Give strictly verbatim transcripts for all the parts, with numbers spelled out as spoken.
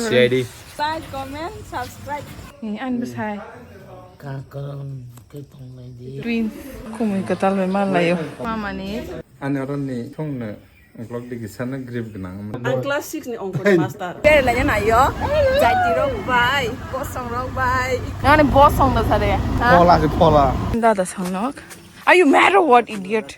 C I D. Like, comment, subscribe. Ni an bwsai. Kakarang ke tonglai di. Twins. Khumui kwtal bai ma laio. Mamani. Ani oroni thongno uklok digi sana grip gwnang. Ang class six ni ongkor master. Berlaina nayo. Jati rok bai, bosong rok bai. Nani bosong da sare. Ha? Phola ke phola. Dada songnok. Are you mad or what, idiot?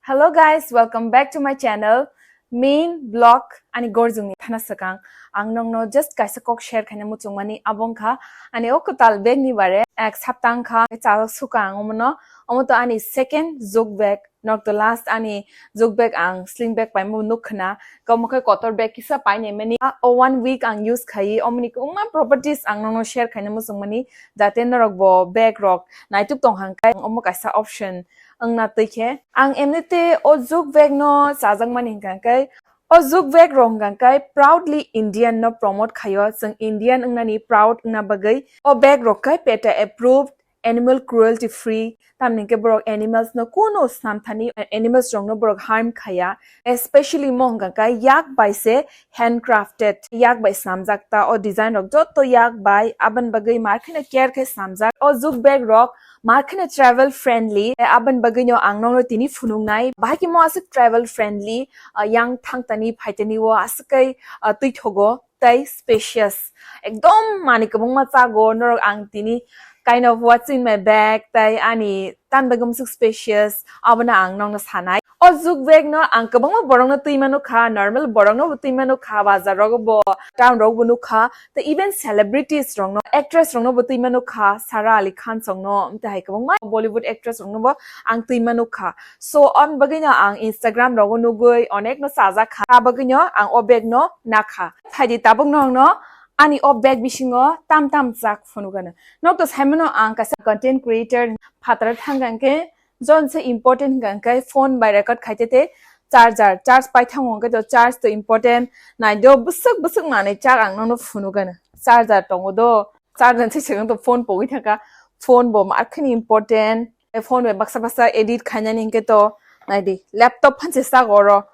Hello guys, welcome back to my channel. Main vlog ani gorjungni thana swkang ang nokno just kaisa kok share khaina muchungmani, abo wngkha ani o kwtal bag ni bare ek sapta wngkha chajak suka ang omono. Omo to ani second zuk bag, nok to last ani zuk bag ang sling bag paimo nuk khna. Omo khe kotor bag kisa painai mani. O one week ang use khai, omoni kwbangma properties ang nokno share khaina muchungmani, jate norok bo bag rok naituk tong hang khe omo kaisa option wngna twi khe. Ang emnite o zuk bag no chajakmani hwnkha khe, o zuk bag rok hwnkha khe proudly Indian no promote khaio, chwng Indian wngnani proud wngna bagwi. O bag rok khe PETA approved, animal cruelty free, tamni hwnkhe borok animals no kunu snamthani, animals rok no borok harm khaya, especially mo hwnkha khe yak bai se handcrafted, yak bai snamjak ta, o design rok jotto yak bai, aboni bagwi mar kheno care khe snamjak. O zuk bag rok mar kheno travel friendly, aboni bagwi no ang nokno tini phunuknai, bahai khe mo aswk travel friendly, ah, yang thangtani phaitani o aswk kai, ah, twithogo tei spacious, ekdom manwi kwbangma chago norok, ang tini kind of what's in my bag, tei ani tan bagwi mwswk spacious, abono ang nokno sanai. O zuk bag no ang kwbangma borokno twi mano kha, normal borokno bo twi mano kha, bazar rogo bo, town rogo bo nukha, tei even celebrities rokno, actress rokno bo twi mano kha, Sara Ali Khan songno, tei hai kwbangma Bollywood actress rokno bo ang twi mano kha. So, on bagwi no ang Instagram rogo nugwi onek no chajak kha, a bagwi no ang o bag no nakha. Phaidi tabuk no ang no ani o bag bisingo tam tam chak phunukano. Nok to saimano ang kaisa content creator, phataro thangkha hwnkhe Jon se important hwnkha hwnkhe phone bai record khaite tei charger, charge paithango hwnkhe to charge to important. Naido bwswk bwswk manwi chak ang nono phunukgano. Charger tongo do, charger se swkang to phone pogwi thangkha. Phone bo markheno important. Phone bai baksa baksa edit khainani hwnkhe to naidi laptop phanse chak oro.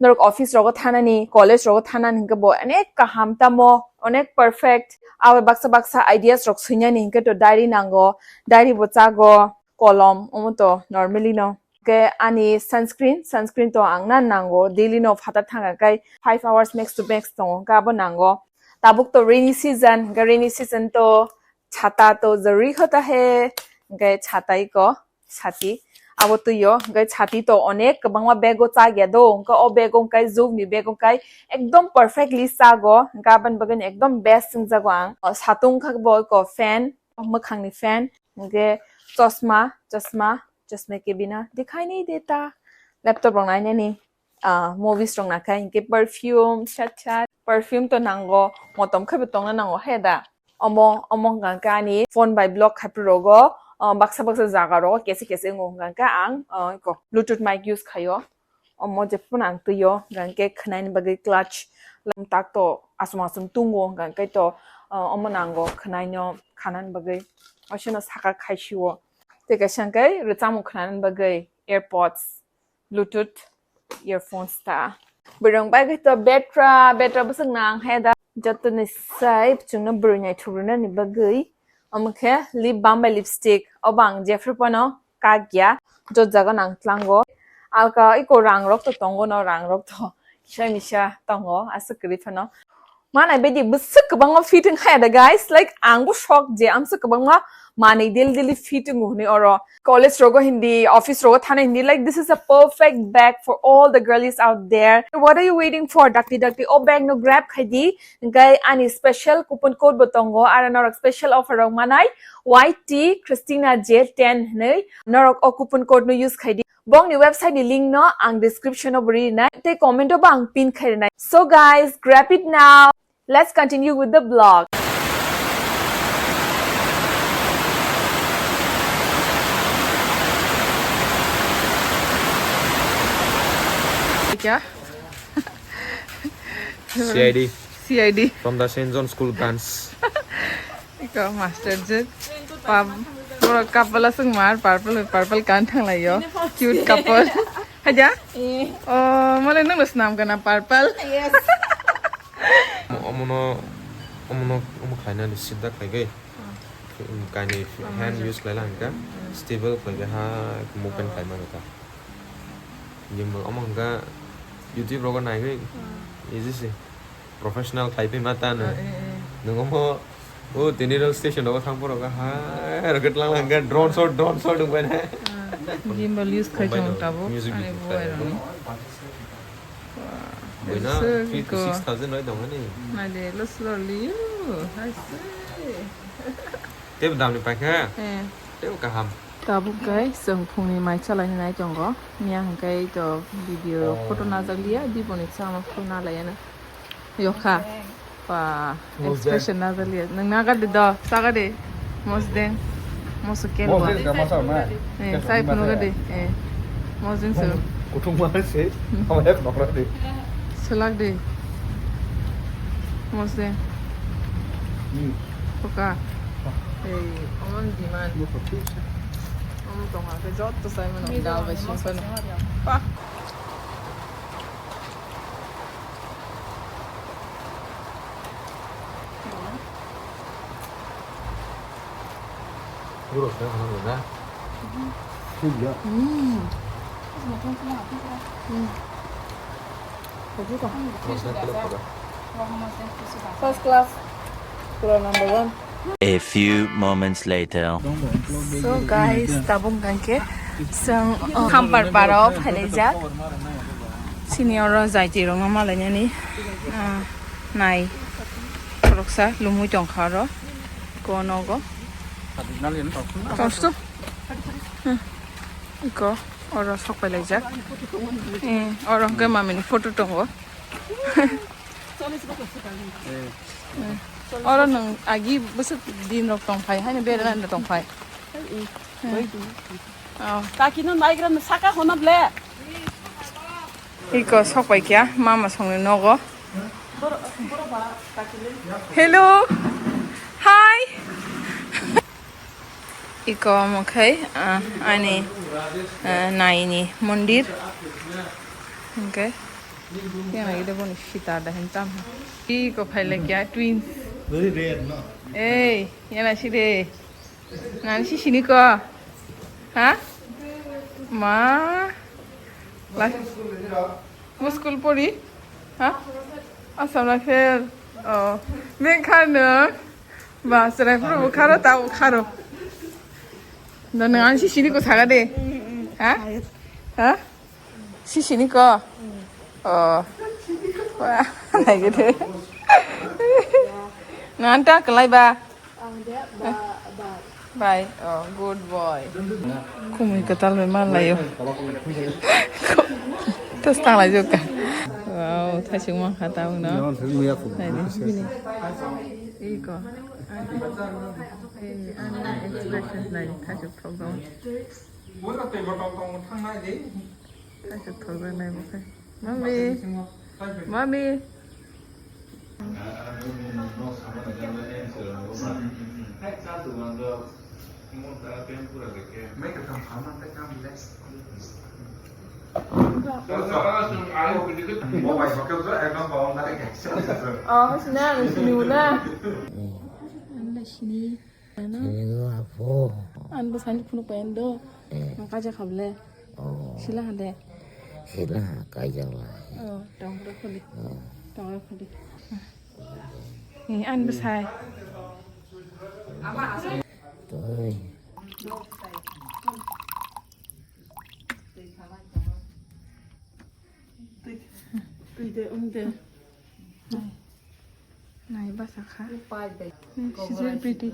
Norok office rogo thanani, college rogo thanani hwnkhe bo onek kaham tamo, onek perfect. Abo baksa baksa ideas rok swinani hwnkhe to diary nango, diary bo chago. Kolom, omo to normally no. Hwnkhe ani sunscreen, sunscreen to ang na nango, daily no phatar thangkha khe five hours max to max tongo, hwnkhe abo nango. Tabuk to rainy season, hwnkhe rainy season to chhata to zaruri hota hai, hwnkhe chhata iko, chati. Abo twi o, hwnkhe chati to onek kwbangma bag o chak ya do, hwnkhe o bag o hwnkhe zuk ni bag o hwnkhe ekdom perfectly chago, hwnkhe aboni bagwi no ekdom best wngjago ang. O satung kha bo iko fan, mwkhang ni fan, hwnkhe chosma, chosma, chosma ke bina dikhai nahi deta. Laptop rok nainani, ah, movies rok nakhai, hwnkhe perfume, chat chat, perfume to nango, motom khe bo tongna nango he da. Omo, omo hwnkha khe ani phone bai block khai phuru rogo, ah, baksa baksa jaga rogo kese kese wngo hwnkha khe ang, ah, iko Bluetooth mic use khaio. Omo jephuru ang twi o, hwnkhe khwnaini bagwi clutch lam tak to aswk aswk tungo, hwnkhe to, ah, omo nango khwnaino khanani bagwi. Aswkno saka khai sio. Tei kaisa hwnkhe rwchapmung khwnani bagwi earpods, Bluetooth earphones ta. Bwrwng bagwi to betra, betra bwswk nang he da. Jotoni sai chwngno bwrwi naithok rwnani bagwi. Omo khe lip balm bai lipstick. Obo ang jephru phano kak ya. Jot jaga nang tlango. Alka iko rang rok to tongo no, rang rok to kisa misa tongo. Aswk kwrwi phano. Manai bedi bwswk kwbangma fitting hai da, guys. Like, ang bo shock je amswk kwbangma manwi daily daily fitting hwnwi oro. College rogo hindi, office rogo thana hindi, like, this is a perfect bag for all the girlies out there. What are you waiting for? Dakti dakti o bag no grab khai di. Hwnkhe ani special coupon code bo tongo, aro norok special offer rok manai Y T Christina J ten hwnwi norok o coupon code no use khai di. Bongni website ni link no ang description o bo rinai tei comment o bo ang pin khai rinai. So guys, grab it now. Let's continue with the vlog. Kya? C I D. C I D. From the Saint John School branch. Iko master je. Pap, borok couple aswk mar, purple, purple kan thanglaio. Cute couple. Haja? Eh. Oh, mole nang snam kana purple. Yes. Omono, omono, omo khlainani sidda khlaiwi. Kainwi hand use khlaila hwnkha stable khlaiwi ha movement khlaimani kha. Gimbal omo hwnkha YouTube rogo naiwi easy se. Professional khlai phima tano. Nwng omo o tini rail station rogo thang phuru ha rocket lang lang hwnkha drone shot, drone shot wngkha na. Gimbal use khai tong tabuk ani buai rokni. Buina three to six thousand roi tongmani. Naide lo slowly. Hai se. Tebo damni paikha. Eh. Tebo kaham. Tabuk kai chwng phungni mai chalaini nai tongo. Miya hwnkhe to video photo najak liya, diboni chama photo na laiya na. Yokha. Pa expression najak liya. Nwng nagar de do, saga de. Mosdeng. Moso kel ba. Mosdeng ka masa ma. Eh, sai phunu ga de. Eh. Mosdeng so. Kutung ma se. Ama ek nokra de. Selak de. Mosdeng. Hmm. Poka. Ei, oman diman. Omo tongha ke jotto sai mano dal bai sing sano. Pa. Buruk ya, mana ya? Hmm. Hmm. First class. Pura number one. A few moments later. So guys, tabuk hwnkhe chwng, uh, Khampar Paro phailaijak. Sini oro jaiti rokno malainani, uh, nai khoroksa lumui tongkha oro. Konogo. Tongsu. Hmm. Iko oro sok phailaijak. Eh, oro hwnkhe mamini photo tongo. Eh. Oro nwng agi bwswk din rok tong phai, haino berana rok tong phai. Oh. Kaki no naigra no saka hono ble. Iko sok pai kya, mama songni nogo. Hello. Hi. Iko omo khai, ah, ani, ah, naini mondir. Okay. Yang lagi dah boni sita dah hentam. Iko phai le kya twins. Very rare, no? Ei, yana si de. Nang si sini ko. Ha? Ma. Lah. Mo school pori? Ha? Assam Rifle. Oh. Beng kha nang. Ba, chwrai phuru bo kharo, ta bo kharo. No, nang ang si sini ko saga de. Ha? Ha? Si sini ko? Oh. Wah, lagi de. Ngan ta kelai ba. Ang dia ba, ba. Bye. Oh, good boy. Kumui katal bai ma layo. Terus tang lai juga. Wow, thai sung mang kata uno. Nai ni, bini. Iko. Eh, ani expression nai, thai sung thok dong. Thai sung thok dong nai bukai. Mami. Mami. Oh, sini, sini, sini. Ano? Sini dulu apo. Ano bwsani phunuk pai ano do. Eh. Ang kaijak kha bole. Oh. Sila hande. Sila kaijak lai. Oh, tong rok kholi. Oh. Tong rok kholi. Eh, ano bwsai. Toi. Twi de, um de. Nai, nai basa kha. Hmm, she's very pretty.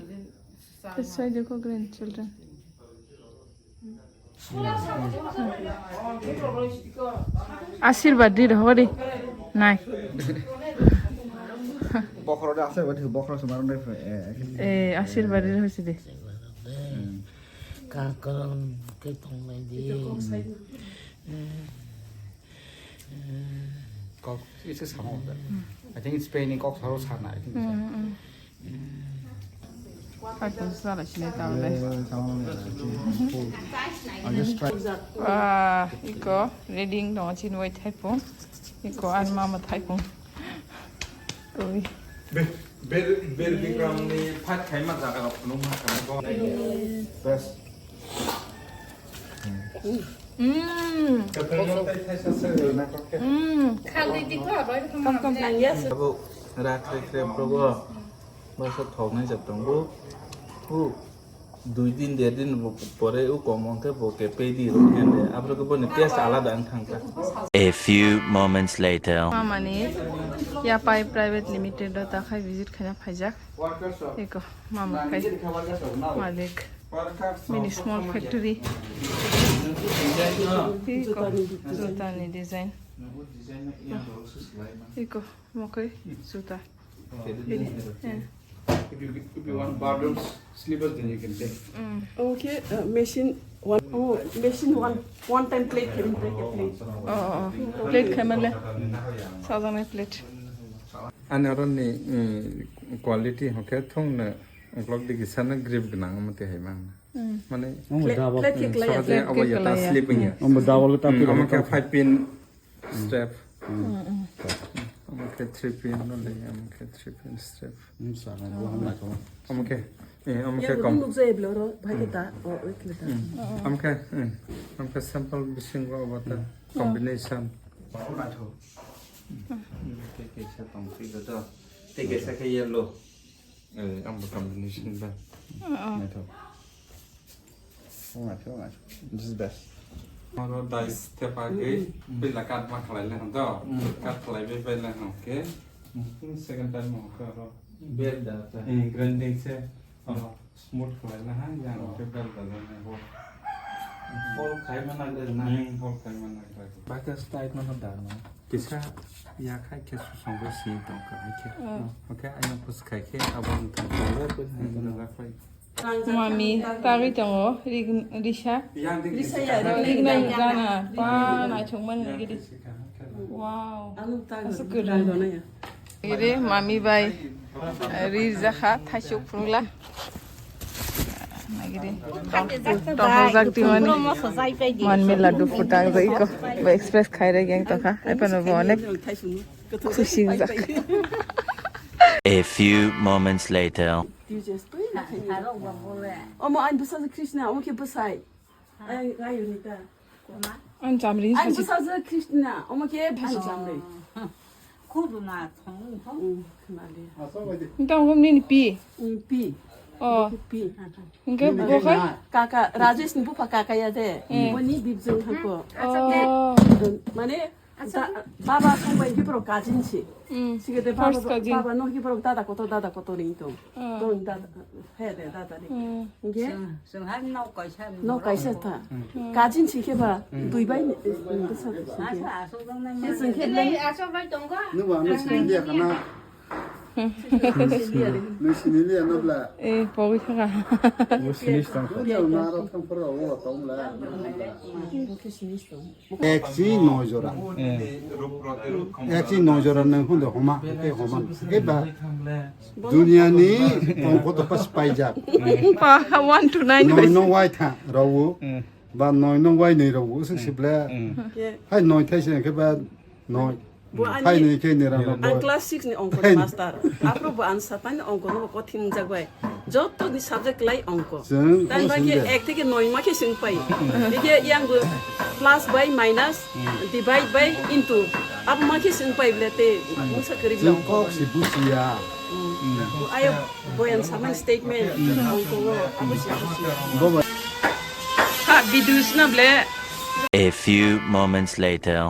That's why they call grandchildren. Ashirbad di rohori. Nai. Bokhoro de ashirbad di, bokhoro se maron de, eh, eh. Eh, ashirbad di rohori de. Hmm. Kakarang ke tonglai di. Kok, it's a samo. I think it's Spain kok saro sana, I think. Mm, mm. Hai, kung sala sini tahu deh. Wah, iko reading dong, chin wai thaipung. Iko an mama thaipung. Koi. Bir, Bir, Bir Bikram ni fight khaima jaga rok phunuk ma khamu bo. Best. Mm. Kathang tai thaisa se na kok khe. Mm. Khagwi di kho, bai kho ma. Abo rakre kre progo. Basa thok nai jat tongo. U. Dui din, der din bo pore u kom wng khe bo khe pay di rw khe de. Abro khe boni taste alada wng thang kha. A few moments later. Mamani Yapai Private Limited o takhai visit khaina phaijak. Eko mama kai malik. Mini small factory. Eko juta ni design. Eko mokai juta. Ini, eh. If you, if you want bottoms, slippers, then you can take. Mm. Okay, uh, machine one, oh, machine one, one time plate can break a plate. Oh, oh, oh. Plate khaimale. Sajani plate. Ani oro ni, mm, quality hokhe thung na uklok digi sana grip gnang mate hai mang. Mm. Mane plate, plate khe klaya. Plate khe klaya. Slip ya. Omo double ta. Mm, omo khe five pin strap. Mm, mm. Omo khe three pin no le, omo khe three pin strap. Mm, sa na, bo hamna ko. Omo khe, eh, omo khe kom. Nuk jai blo ro, bhai ke ta, o, o khle ta. Mm. Omo khe, eh, omo khe sample bising go bata combination. Ba na tho. Te kaisa tong thik do. Te kaisa khe yellow. Eh, omo combination ba. Na tho. This is best. Oro dice tepa gwi pila cut ma khlai le hwn to. Cut khlai bai bai le hwn khe. Second time mo khe oro. Bel da ta. Hmm, grinding se. Oro smooth khlai le ha, yang khe bel da le hwn. Hol khai ma nang le na. Hmm, hol khai ma nang le. Ba khe tight ma da na. Kisa ya khai khe susong khe si tong kha hai khe. Okay, ayang pus khai khe abo wng thang. Mami tagwi tongo, rig-, risa. Risa ya, rig nang gana, pa naithok man gidi. Wow. Aswk kwrwng. Gidi mami bai, eh, rijak kha, thaisuk phunukla. Nagidi. Tong, tong jak di mani. Man mela du phutang jak iko. Bo express khai re gang tong kha. Ai pano bo onek khusi jak. A few moments later. Omo ani bwsajwk Krishna, omo khe bwsai. Ai, ai, Unita. Ani chamri. Ani bwsajwk Krishna, omo khe ani chamri. Khuduma thong thong. Mm, khwnali. Nta ngom nini pi. Mm, pi. Oh. Pi. Hwnkhe bo khai? Kaka, Rajesh ni bupha kaka ya de. Mm. Boni bibjwng hako. Oh. Mane, Acha, da-, baba songbai ki borok cousin si. Mm. Sikete baba, first cousin. Baba no ki borok dada kotor, dada kotor ni tong. Mm. Tong dada, he de dada ni. Mm. Nge? Song, song han no kaisa. No kaisa ta. Mm. Cousin si ke ba, mm, dui bai ni, eh, eh, bwsa si ke. Acha, asok dong na. He song ke. Ele, asok bai tong ko. Nuba, no sini dia kana. Nung sini liya no bla. Eh, pogwi thaka. Bo sini tong. Nung ya na ro thang phoro wo tong bla. Ek si noi jora. Eh. Ek si noi jora nung hun do homa, ke homa. Ke ba. Dunia ni ongko to pas paijak. Pa, one to nine. Noi no wai tha, rawo. Eh. Ba noi no wai noi rawo, sik sibla. Eh. Hai noi thai se ke ba noi. Bo ani, hai ni khe ni rang ang bo. Class six ni ongko ni master. Aphuru bo ang satani ongko no kothin jak bai. Joto ni subject lai ongko. Chwng tani bai khe ek theke noi ma khe swng pai. Ike yang bo plus by minus, divide by into. Abo ma khe swng pai ble te musa kwrwi chwng ongko. Kok si busia. Ayo boyan saman statement ongko wo abo si busia. Bo ba. Ha, bidus na ble. A few moments later.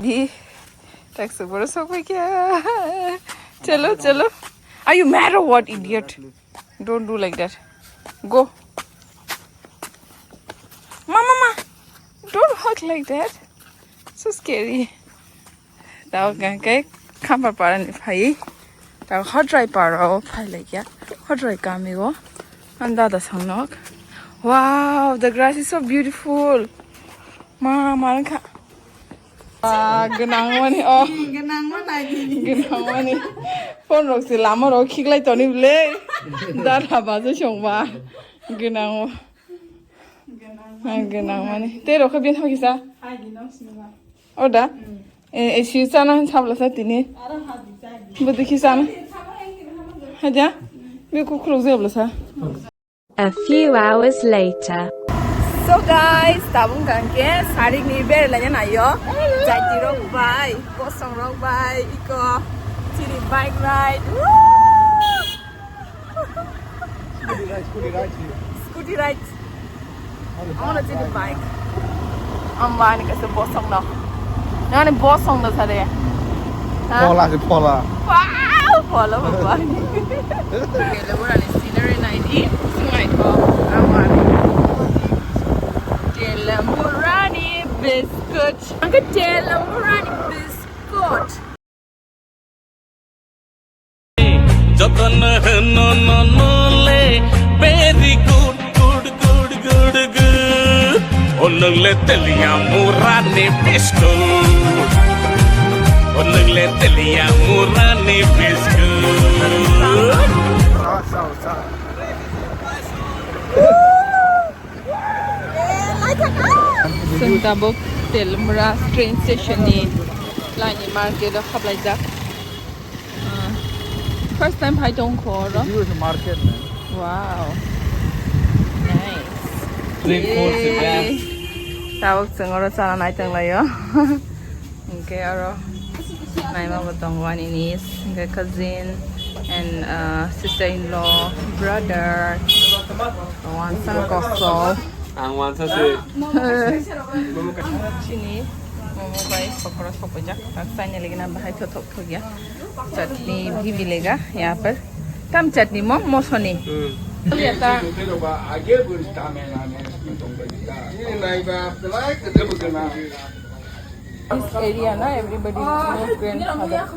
Taxi boro sokpai kya. Chalo, chalo. Are you mad or what, idiot? Don't do like that. Go. Ma, ma, ma. Don't walk like that. So scary. Tao kang kai khampa para ni phai. Tao hodrai para o phai lai kya. Hodrai kami o. Anda da sangnok. Wow, the grass is so beautiful. Ma, ma kha. Ah, gwnang mani, oh. Gwnang mani. Gwnang mani. Phone rok se lama rok khiklai toni ble. Dara bajo songba. Gwnang o. Ah, gwnang mani. Tei rok khe bin hokisa. Order? Eh, eh, si chana hin sabla sa tini. Bo dikhi chana. Haja, be kukruk je bwlasa. A few hours later. So guys, tabung kangke sarik ni ber lanya nayo. Jati rok bai, bosong rok bai, iko chiri bike ride. Woo! Scooty ride, scooty ride. Scooty ride. Ang na chini bike. Ang ba ni kasi bosong no. Nani bosong no sare. Ha? Pola si pola. Wow, pola baba. Telamurani scenery nai di. Sungai ko. Ang ba ni. Telamurani biscuit. Ang ka Telamurani biscuit. Joton hwno nono le very good, good, good, good, good. O nwng le Telamurani biscuit. O nwng le Telamurani biscuit. Chwng tabuk Telamura train station ni laini market o hablaijak. Ah, first time phai tongkho oro. This is market, man. Wow. Nice. Three, four, six, yeah. Yay. Tabuk chwng oro chana nai tonglaio. Hingke aro naima bo tongo ani niece, hingke cousin and, uh, sister-in-law, brother. Wansa kosol. Ang wansa se. Chini momo bai pokora sokojak. Tak chani lagi na bahai thothok thokya. Chutney bhi milega yahan par. Tam chutney mo, mosoni. Hmm. Liya ta. This area na, everybody knows grandfather.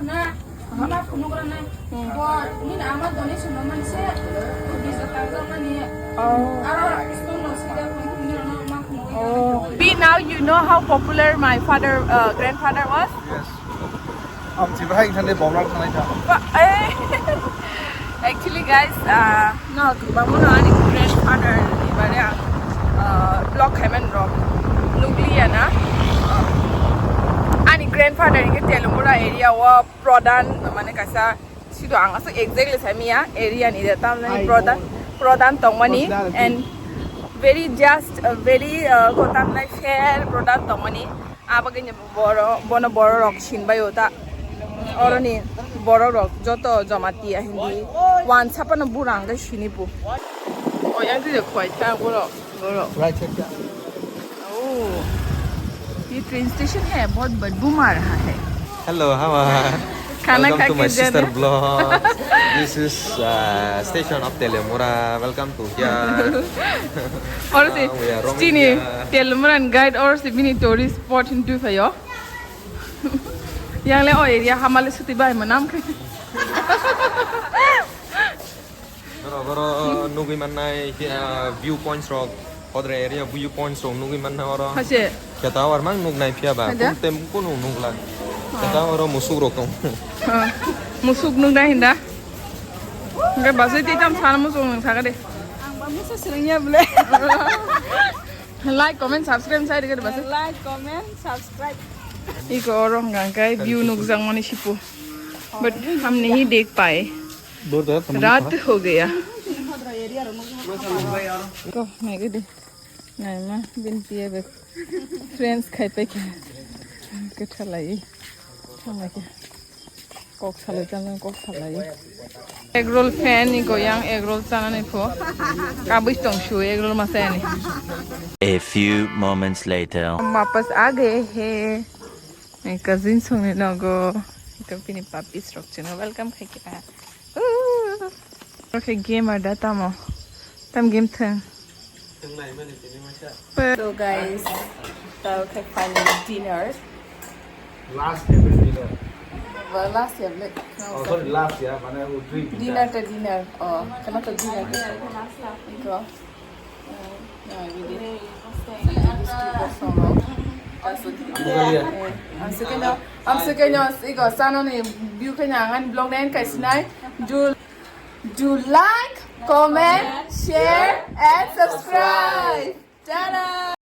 Oh. Oh. Be now you know how popular my father, uh, grandfather was? Yes. Ang chibahai thani bobra thanai ta. Ba, eh. Actually, guys, uh, no, bangmano ani grandfather ni bare ang, uh, vlog khaiman rok nukliya na. Uh, ani grandfather ni Telamura area o pradhan, mane kaisa sido ang aswk exactly saimiya area ni de tamni pradhan, pradhan tongmani and very just, uh, very, uh, kotamnai fair pradhan tongmani. Abagini boro, bono borok rok sinbai o ta. Oroni borok rok joto Jamatia Hindi. Wan sapano burang ke sinipu. O yang tide khwai ta borok, borok. Right side ta. Oh. Ye train station hai, bahut badbu maar raha hai. Hello, how are? Khana kha ke ja rahe hain. Welcome to my sister vlog. This is, uh, station of Telamura. Welcome to here. Or se, uh, we are roaming chini here. Telamura and guide or se bini tourist spot hin tu phayo. Yang le o area hamale suti bai manam khe. Oro, oro nugui mannai, uh, view points rok. Kodre area view points rok nugui manna oro. Hase. Keta war mang nuk nai phiya ba. Haja? Kum tem kuno nuk la. Oh. Keta oro musuk rok tong. Oh. Musuk nuk nai hinda. Ngai basai ti tam sana musuk nung saka de. Ang ba musa selengnya bole. Like, comment, subscribe sai de basai. Like, comment, subscribe. Iko oro hwnka khe view nukjakmani sipu. But hum nahi dekh paye. Raat ho gaya. Ko, naigidi. Naima, bini tiya bag. Friends khai paikha. Kwthalai. Thanglai khe. Kok salai tamo, kok salai. Egg roll fan ni goyang egg roll chanani pho. Kabui tong su egg roll masani. A few moments later. Wapas aa gaye hain. Cousin songni nogo. Ito bini puppies rok chwngno welcome khaikha. Ooh. Oke, game ada tamo. Tam game thang. So guys, tao khe final dinner. Last dinner. Well, last year, like, no, oh, sorry, last year, mane wo drink. Dinner to dinner. Oh, kena to dinner. Iko. Ang sekenyo, ang sekenyo, iko, sanoni view kanya, ang ani vlog nai kaisinai. Do, do like, comment, share, and subscribe. Tada!